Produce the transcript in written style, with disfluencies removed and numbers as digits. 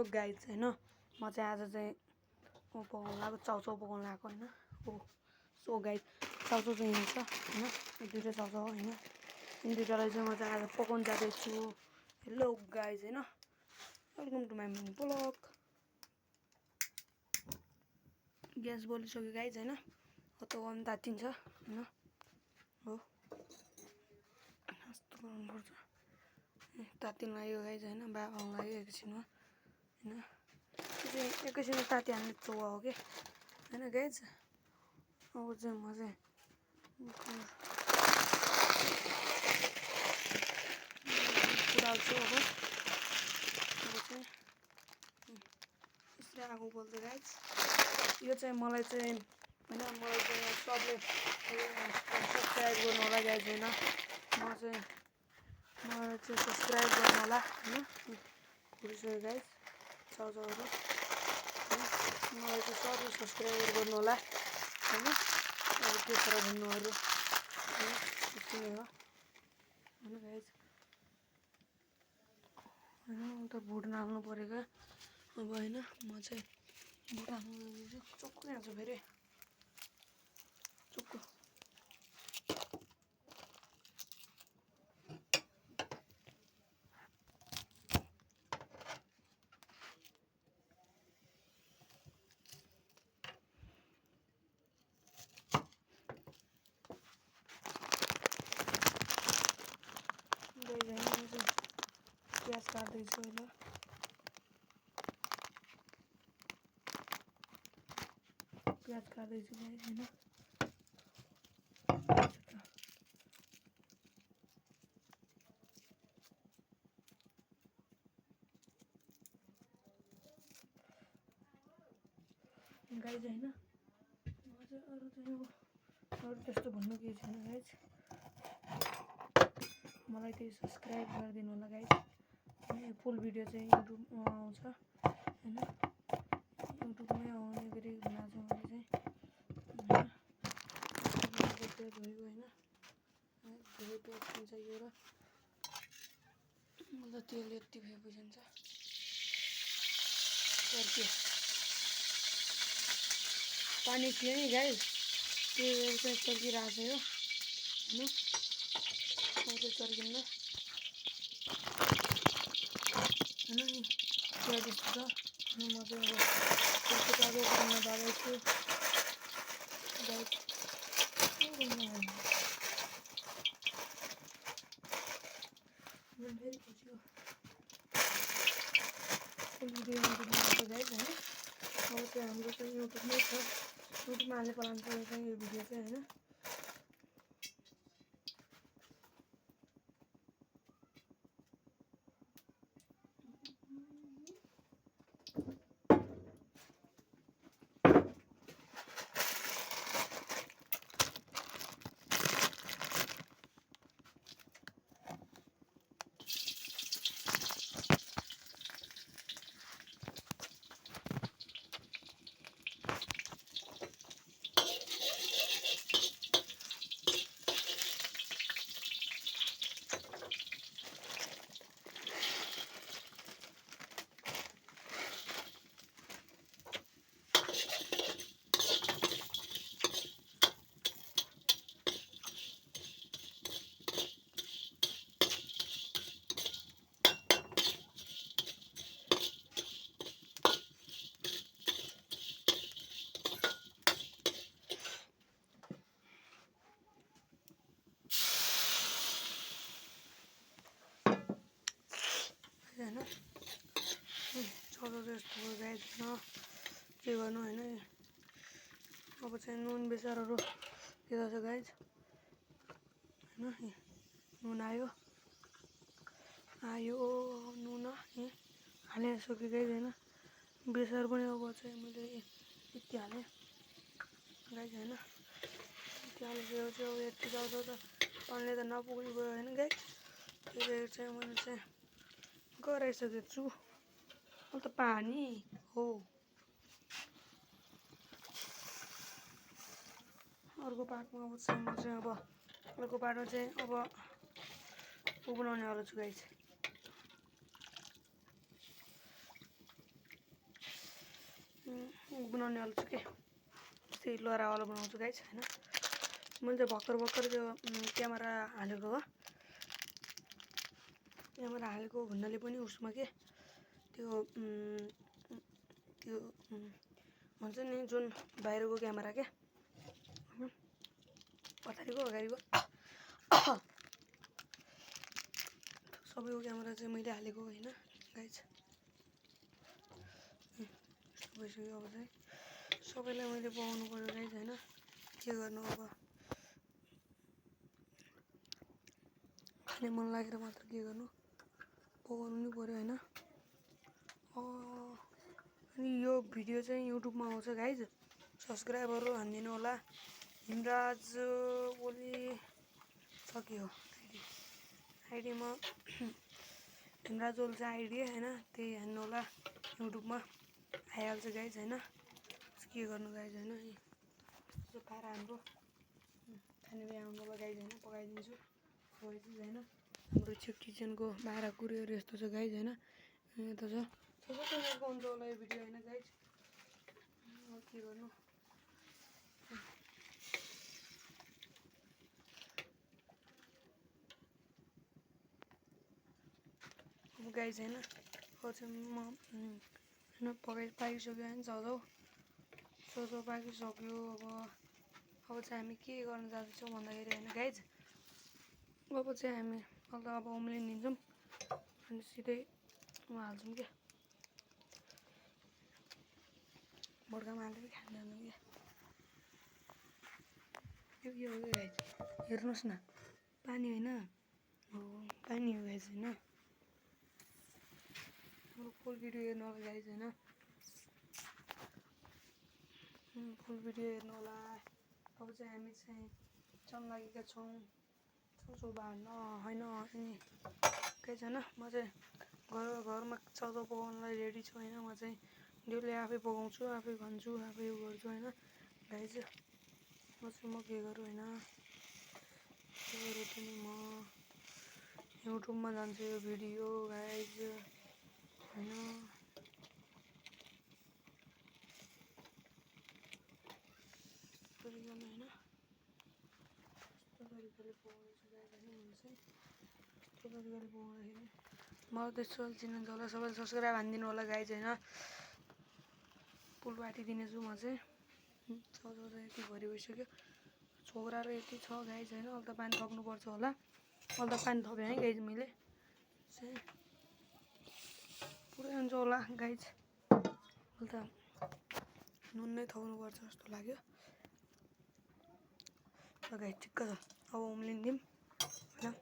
Hello guys हैन म चाहिँ आज चाहिँ पकाउनु लाग्यो चाउचाउ पकाउनु लाग्यो हैन हो सो गाइज चाउचाउ चाहिँ यहाँ छ हैन यो दुईटा चाउचाउ हैन यिनी दुईटालाई चाहिँ म चाहिँ आज पकाउन जाँदैछु हेलो गाइज हैन welcome to my mini blog gas बलिसक्यो गाइज हैन हो त वान तातिन्छ हैन हो यस्तो गर्नुपर्छ तातिन लाग्यो गाइज हैन बाबा आउनु लाग्यो एकछिनमा हैन एकैछिनमा ताति हाल्ने चौवा हो के हैन गाइज अब चाहिँ म चाहिँ पुऱ्याउँछु अब चाहिँ यसरी आगो बोल्दै गाइज यो चाहिँ मलाई चाहिँ हैन मलाई चाहिँ सबले सब्सक्राइब गर्नु होला गाइज हैन मलाई चाहिँ सब्सक्राइब गर्नु होला हैन पुगिसक्यो गाइज चाउचाउहरू मलाई चाहिँ सबले सब्सक्राइब गर्नु होला हैन अब के छ भन्नुहरू हैन त्यति नै हो हैन गाइज हैन त भुट्न हाल्नु परेको अब हैन म चाहिँ भुट्न हाल्नु जाँदैछु चक्कु हाल्छु फेरि चक्कु प्याज काट्दैछु होइन प्याज काट्दैछु गाइस होइन गाइस होइन म चाहिँ अरू त्यस्तो भन्नु केही छैन गाइस मलाई त्यही सब्सक्राइब गरिदिनु होला गाइस अनि फुल भिडियो चाहिँ युट्युबमा आउँछ हैन युट्युबमै आउने गरी बनाउँछु मैले चाहिँ हैन भयो हैन धेरै पेज हुन्छ यो र मतलब तेल यति भएपछि हुन्छ अर्के पानी थियो नि गाइस त्यो चाहिँ चर्किरहेको छ यो हैन अहिले चर्किन्न हैन नि त्यो जस्तो छ अनि म चाहिँ अब त्यसको ताजा गर्न जाँदैछु गाइस फेरि खिच्यो फुल भिडियो बनाएको गाइस हैन अब चाहिँ हाम्रो चाहिँ युट्युबमै छ युट्युबमा हाल्ने प्लान छ यो भिडियो चाहिँ हैन हैन चाउचाउ यस्तो भयो गाइस हैन के गर्नु हैन अब चाहिँ नुन बेसारहरू दिँदा छ गाइस हैन नुन आयो नुन हालिसक्यो गाइस हैन बेसार पनि अब चाहिँ मैले यति हालेँ गाइस हैन यति हालिसकेपछि अब यति चाउचाउ त पानीले त नपुग्ने भयो हैन गाइस त्यही भएर चाहिँ मैले चाहिँ गराइसकेको छु अब त पानी हो अर्को पार्टमा अब चाहिँ म चाहिँ अब अर्को पार्टमा चाहिँ अब बनाउने वाला छु गाइस बनाउनेवाला छु के त्यस्तै लहरावाला बनाउँछु गाइज होइन। मैले चाहिँ भर्खर त्यो क्यामेरा हालेको हो, क्यामेरा हालेको भन्नाले पनि उसमा के त्यो त्यो भन्छ नि जुन बाहिरको क्यामेरा क्या पछाडिको अगाडिको सबैको क्यामेरा चाहिँ मैले हालेको होइन गाइज। यस्तो भइसक्यो अब चाहिँ सबैलाई मैले पकाउनु पऱ्यो गाइज होइन। के गर्नु अब खाने मन लागेर मात्र के गर्नु, पकाउनु नि पऱ्यो होइन। अनि यो भिडियो चाहिँ युट्युबमा आउँछ गाइज, सब्सक्राइबरहरू हानिदिनु होला। हिमराज ओली सक्यो आइडीमा हिमराज ओली चाहिँ आइडी होइन, त्यही हान्नु होला युट्युबमा आइहाल्छ गाइज होइन। के गर्नु गाइज होइन, यसो खाएर हाम्रो खाने बिहा आउनु होला गाइज होइन, पकाइदिन्छु सबै चिज होइन। हाम्रो चाहिँ किचनको भाँडा कुरीहरू यस्तो छ गाइज होइन, यता छ सबैको हुन्छ होला यो भिडियो होइन गाइज। के गर्नु अब गाइज होइन। अब चाहिँ म होइन पाकिसक्यो होइन, चाउचाउ पाकिसक्यो। अब चाहिँ हामी के गर्न जाँदैछौँ भन्दाखेरि होइन गाइज, अब चाहिँ हामी अब उम्लिन्छौँ अनि सिधै हाल्छौँ क्या, बड्कामा हालेर खान जान्छौँ क्या। यो के हो क्या गाइज, हेर्नुहोस् न पानी होइन हो, पानी हो गाइज होइन। फुल भिडियो हेर्नु होला गाइज होइन, फुल भिडियो हेर्नु होला। अब चाहिँ हामी चाहिँ चल्न लागेका छौँ चाउचाउ बार्न होइन। अनि गाइज होइन म चाहिँ घरमा चाउचाउ पकाउनलाई रेडी छु होइन। म चाहिँ डेली आफै पकाउँछु, आफै खान्छु, आफै उयो गर्छु होइन गाइज। म के गरौँ होइन, के गरौँ पनि म युट्युबमा जान्छु यो भिडियो गाइज होइन। तरिकाले होइन यस्तो तरिकाले पकाउँछु गाइज होइन। म चाहिँ यस्तो तरिकाले पकाउँदाखेरि मलाई त्यस्तो चिन्नुहुन्छ होला, सबैले सब्सक्राइब हानिदिनु होला गाइज होइन। पुल बाटिदिनेछु म चाहिँ। चाउचाउ चाहिँ यति भरि भइसक्यो, छोक्राहरू यति छ गाइज होइन। अहिले त पानी थप्नुपर्छ होला, अहिले त पानी थपेँ है गाइज मैले चाहिँ, पुरै हुन्छ होला गाइज। अहिले त नुन नै थप्नुपर्छ जस्तो लाग्यो गाइज, ठिक्क छ। अब उम्लिदिउँ होइन।